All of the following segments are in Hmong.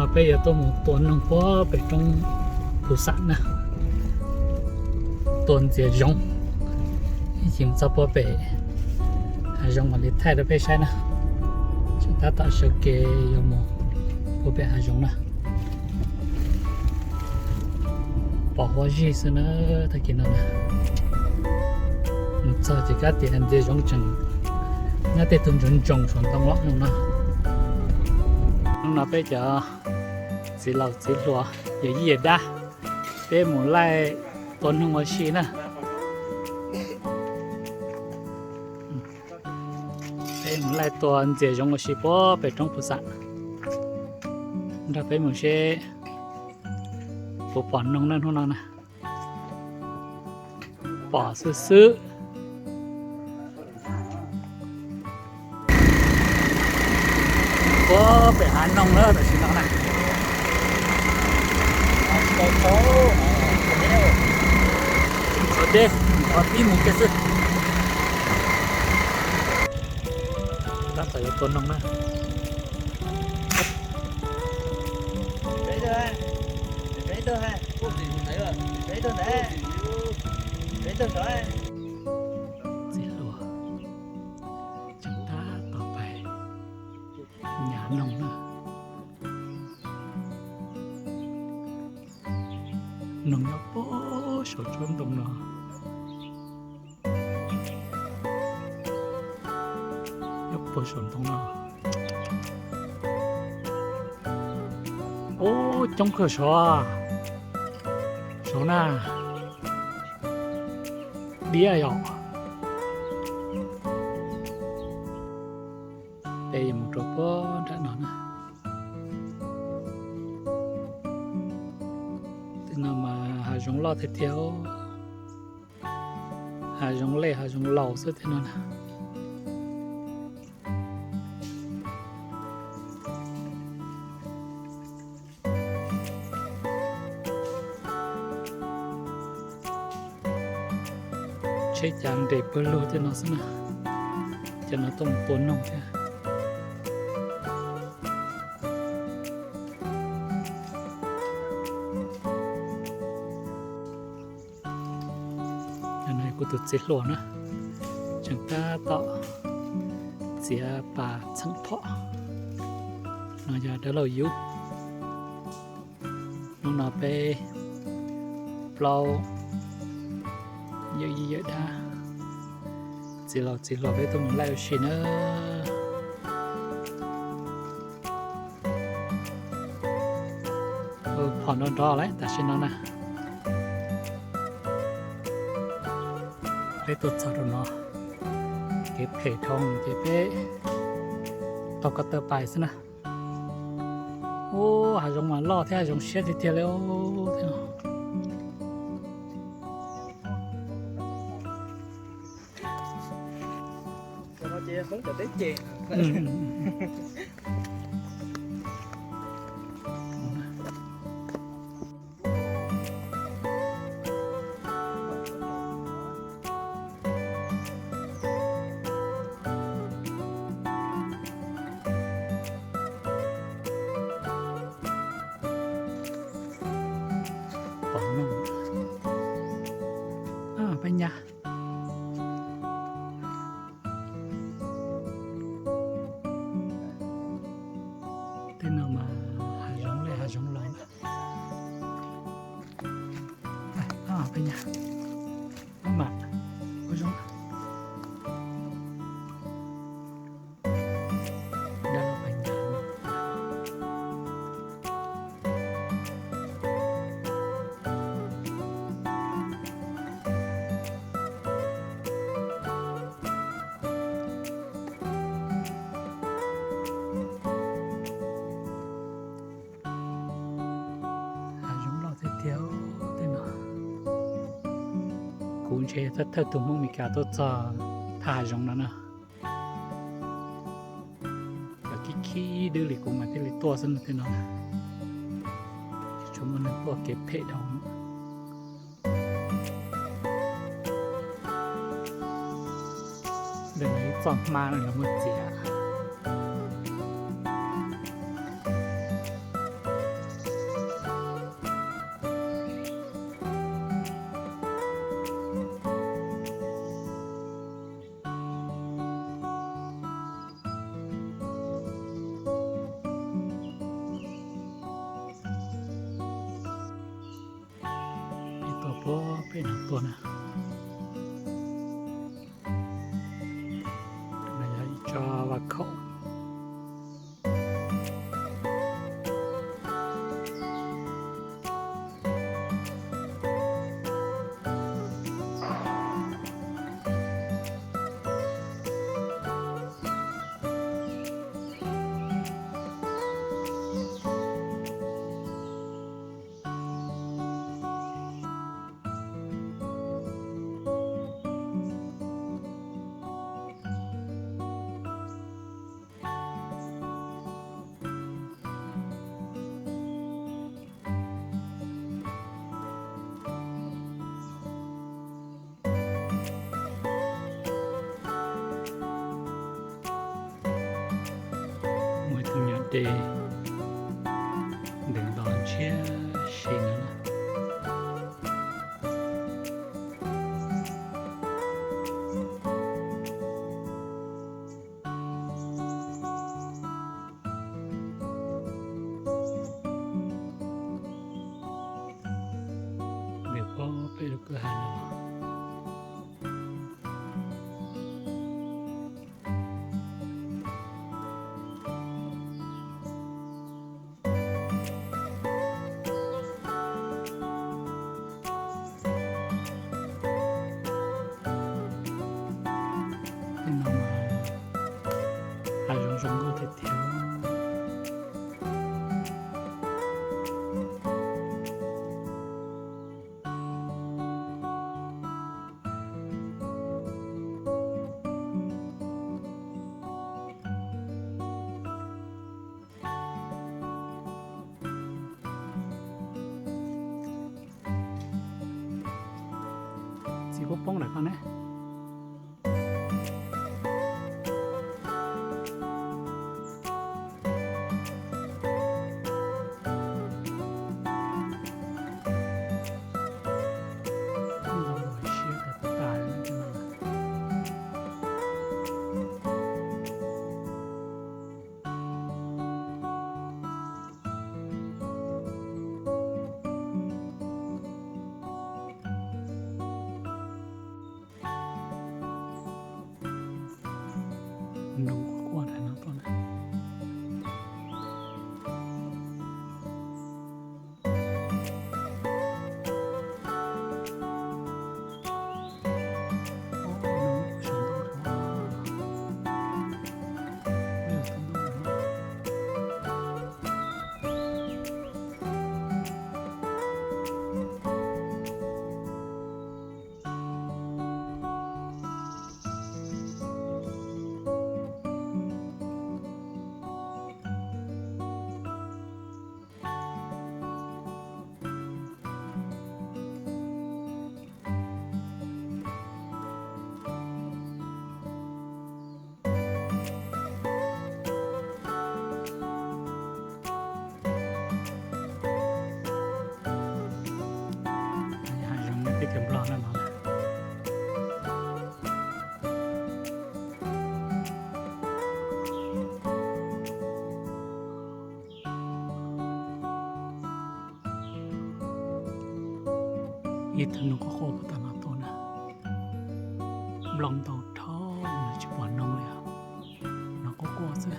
Peb yuav tuaj mus tua noog puag pem roob Phu Xam na, tua ntxias zoov. Ib chim txog puag pem hav zoov mam li thaij rau peb saib na. Tseem tab tom sawv kev yuav mus puag pem hav zoov na. Pom huab zig xwb na, tag kis no na. Mus txog ces kab tias ntxias zoov tseem nyob tej tug ntsoov ntsoov saum ntoo los no na. Hnub no peb cov txiv laus txiv hluas yawm yij yawm dab, peb mus laij tua noog ua si na. Peb mus laij tua ntxias zoov ua si puag pem roob Phu Xam. Nrog peb mus seb puas pom noog na hnub no na. Pom xwb xwb. Puag pem hav noog na tam sim no na. Txog deb, qhov pib mus kiag xwb. Tab tom yuav tua noog na. Txiv hluas tseem tab tom pais nyav noog na. Noog nyob puag saum tsob ntoo no. Nyob puag saum ntoo no. Ub, coob kawg saud. Saud na. Diab yom. Peb yuav mus rau puag nram no na. Tej no mas hav zoov loj tiag tiag. Hav zoov lej hav zoov laus xwb tej no na. Tsheb cav nres pawg lug tej no xwb na. Cov no tuaj mus tua noog thiab. Kuv tus txiv hluas na, tseem tab tom txiav pas txheem phom no yog dawb laug yub. Hnub no peb plaub yawm yij yawm dab, txiv laus txiv hluas peb tuaj mus laij ua si na. Phom nrov nrov lawm tam sim no na. Peb tuaj txog rau no, kev phem dhau ces peb taug ko taw pais xwb na. Ub, hav zoov mas loj thiab hav zoov siab tiag tiag li. Pom noog. Peb nyab. Tej no mas hav zoov lej hav zoov laus. Peb nyab. Maj mam ua zoo. Hav zoov loj tiag tiag tej no. Kuv ntshe thawj thawj tug Hmoob Meskas tuaj txog thaj hav zoov no na. Cov khib khib dwb li kuv mas thiaj li tuaj xwb no tej no. Tsis tshua muaj neeg tuaj kev phem dhau. Ntawm no ib txoj hmab no los muaj txiav. pem no tuaj na. Yog ib tsob vaj khaum. Muaj ib tug nyuam dej ntws los ntshiab si no na. Nws pob peb lub kwj ha no. Tej no mas hav zoov zoo nkauj tiag tiag. Txiv kuj poob lawm koj ne. Nroo quaj quaj ntawm no tuaj na. Hav zoov teb chaws Nplog na no. Ib tug noog quaj quaj puag ta no tuaj na. Nplooj ntau dhau, tsis pom noog li os, nov quaj quaj xwb.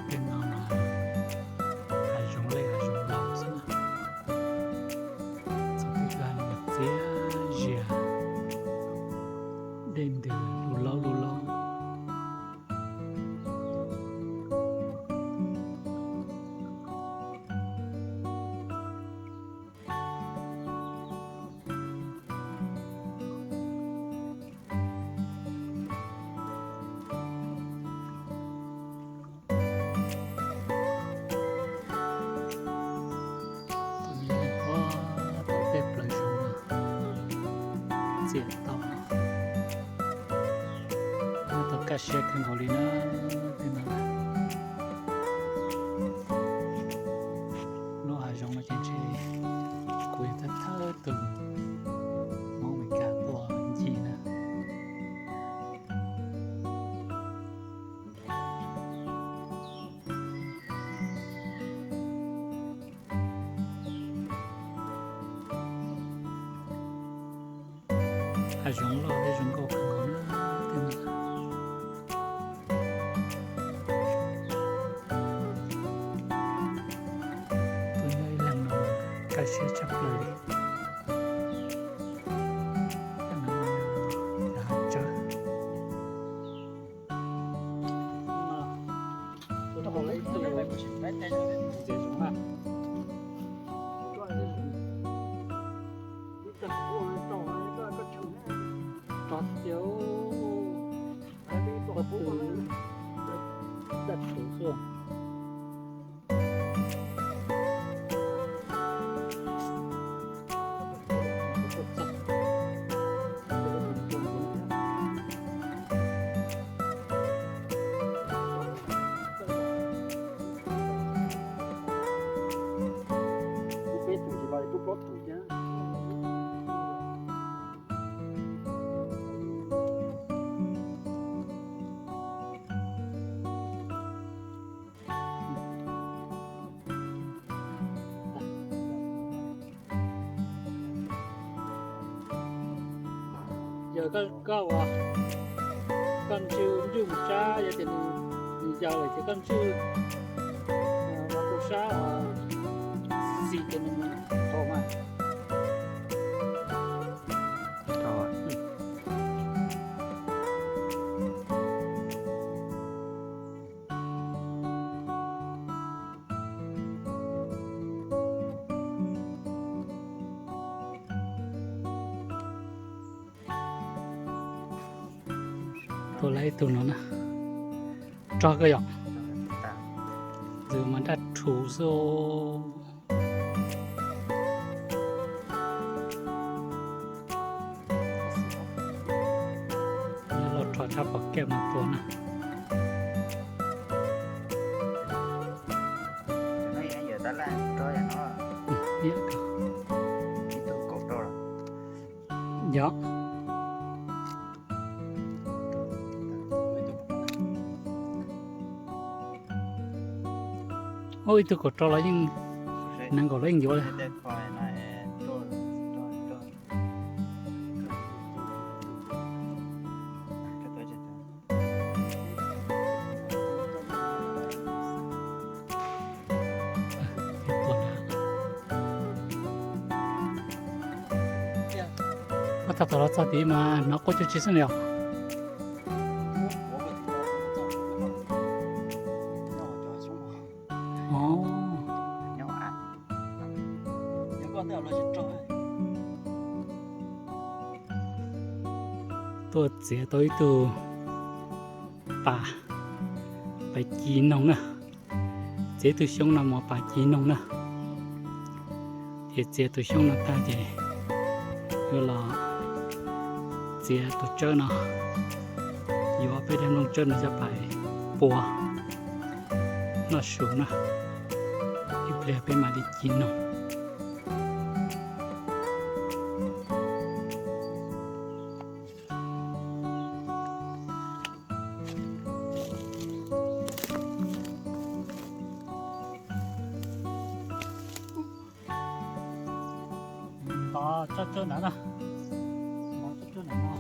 Tej no mas hav zoov lej hav zoov laus xwb na. Txog tej kwj ha no mas txias zias, dej ntws lug laub lug laub. Tus me neeg puag tom tej plawv zoov no txias tau, muab tau kaj siab kawg nkaus li na. Tej no lub hav zoov no ces ntshe kuv yog thawj thawj tus Hmoob Zoov loj thiab zoo nkauj kawg nkaus na. Tuaj nyob ib leeg no kaj siab tshaj plaws li. Hav tsawb. Peb tus tsis los, peb plaub tus thiab. Yog koj ua, koj ntswj ntswj mus sab, yog tias nws yau lawm ces koj ntswj ua rau sab xis ces nws tau mas. Tuaj laib ib tug no na. Rog koj yom? Ntxwv mas daj rhuv xwb. Loj rog tshaj pom kev mas tua na. Yog. Ub, ib tug kaum rau los yeej nees nkaum los yeej yuav li. Ua tag tom los txog tid mas hnov quaj cuag tsi xwb na yom. Tuaj txiav tau ib tug pas, pas ci noog na. Txiav ib tug xyoob no mus pas ci noog na. Ces txiav tus xyoob no tag ces yuav los txiav tus tsawb no, yuav peb daim nplooj tsawb no coj pais pua noj su na. Ib pliag peb mam li ci noog. Tov tsob tsawb ntawd na. Tov tsob tsawb ntawd no.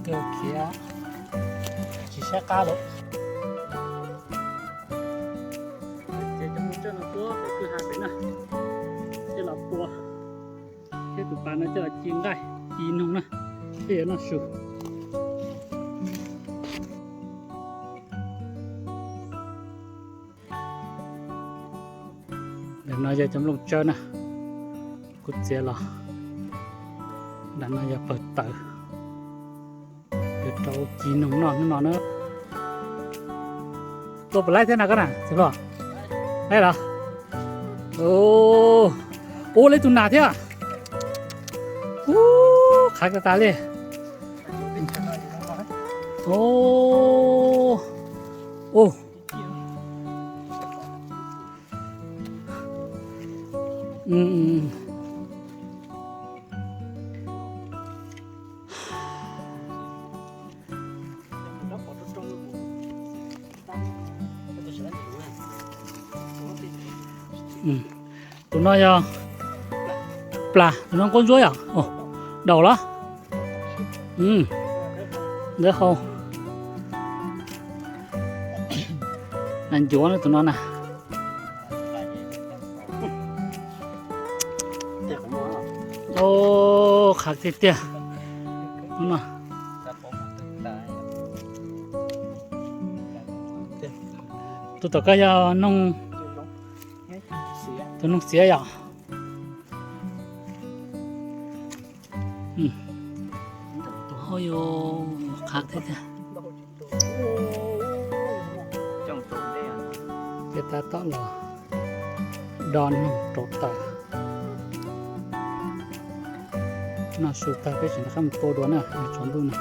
Khiav tsis saib qab lawm. Ces cov mus txog no tuaj pem kwj ha pem na, thiaj los pua, thiab tus pas no coj los ci nqaij ci noog na, thiaj yuav noj su. Ntawm no yog cov nplooj tsawb na, kuv txiav los. Ntawm no yog pawg taws, yuav rau ci noog noj hnub no na. Tua puas laib thiab na koj na, txiv hluas? Laib los? Ua, laib tus nas thiab. Ub, qhav tas tas li. Ub, ub. Tus no yog plas, tus no nquab ntsuab yom? Daum los? Ntawd hau. Nas ncuav tus no na. Qhav tiag tiag. Tus tom koj yog noog, tus noog xiav yom? Tus hauj yus qhav tiag tiag. Peb tab tom los do noog rauv taws. Noj su tag peb tseem rov qab mus tua dua na, tshav ntuj na.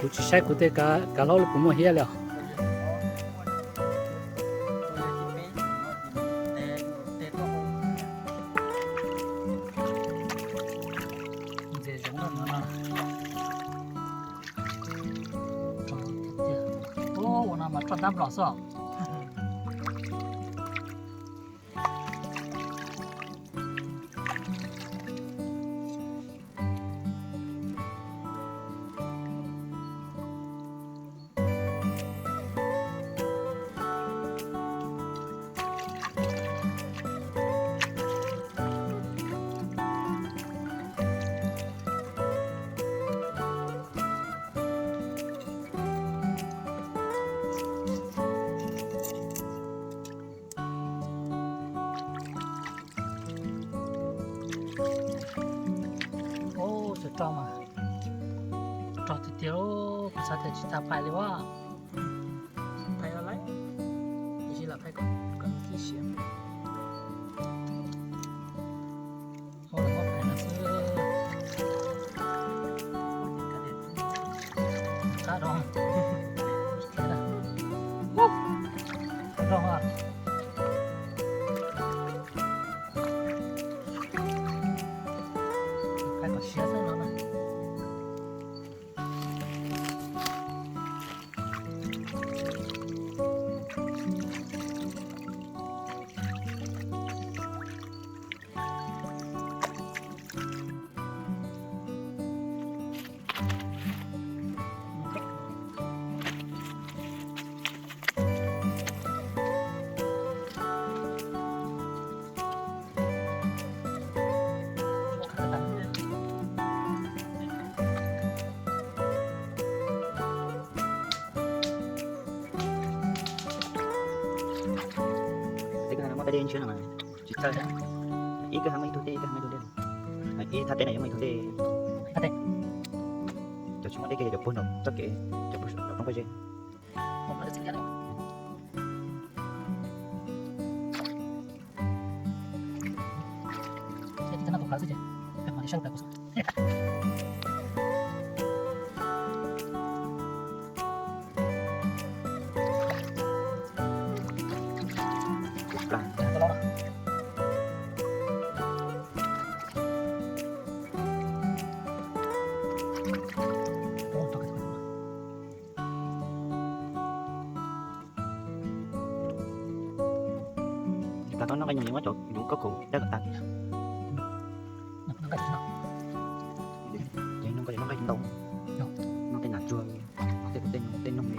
Kuv tsis saib kuv tej kav hlaub li puas muaj hiab li os. Ntses zoov no no. Ua no mas roj ntab nplom xwb. Ub, tsis rog mas rog tiag tiag, kuv xav tias tsis tas phais li as. Phais los lawm, tiam sis lam phais kom nws kib siav. Ua lawv muab phais no xwb. Qab rog, qab rog. Phais kom siav xwb no na. Ib kwj ha no muab peb dej ntshiab no mas tsis txawj thiab. Ib kwj ha muaj ib tug dej, ib kwj ha muaj ib tug dej. Ib thaj teb no yuav muaj ib tug dej. Cov tsis muaj dej kiag yog cov puag nram txoj kev, cov puag nram roob pob zeb. Tus no tus plawv xwb ces peb mam li saib tus plawv kuv xwb. Nws muab cov yus koj kaum cab kom tas. Ces noj koj yuav noj nqaij ntau, noj tej nas tsuag, noj tej, tej noog li.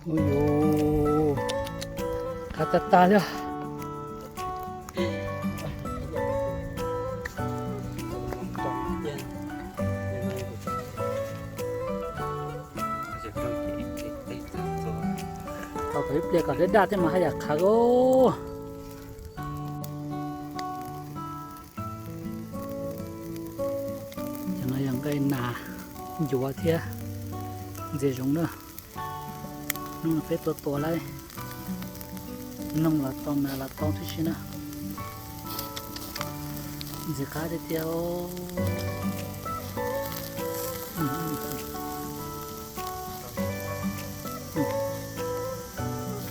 Ui yus, qab tag tag li. Tos kom ib pliag kom daj daj thiab mas haj yam qhav os. Cov no yog nqaij nas ncuav thiab ntxias zoov na. Hnub no peb tuaj tua lawm, noog los tau, nas los tau tib si na. Ntxim qab tiag tiag.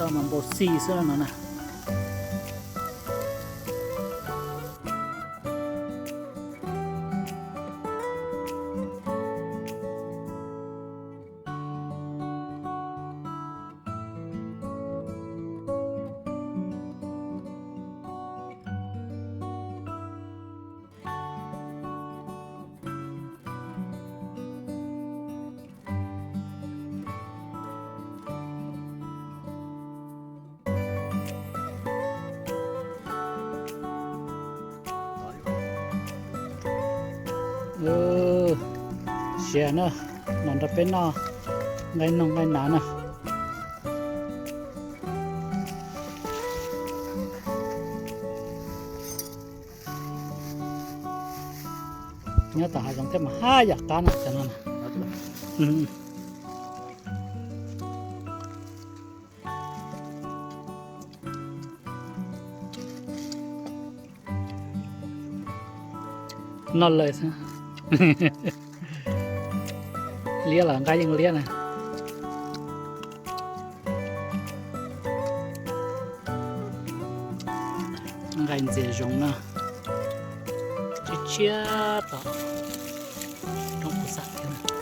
Rau mas npau xis xwb no na. Siav na, los nrog peb noj nqaij noog nqaij nas na. Nyob tom hav zoov thiab mas haj yam qab no cov no na. Noj lawm xwb. Liab los nqaij yeej liab na. Nqaij ntxias zoov na, tshiab tshiab tom roob kuv xam thiab.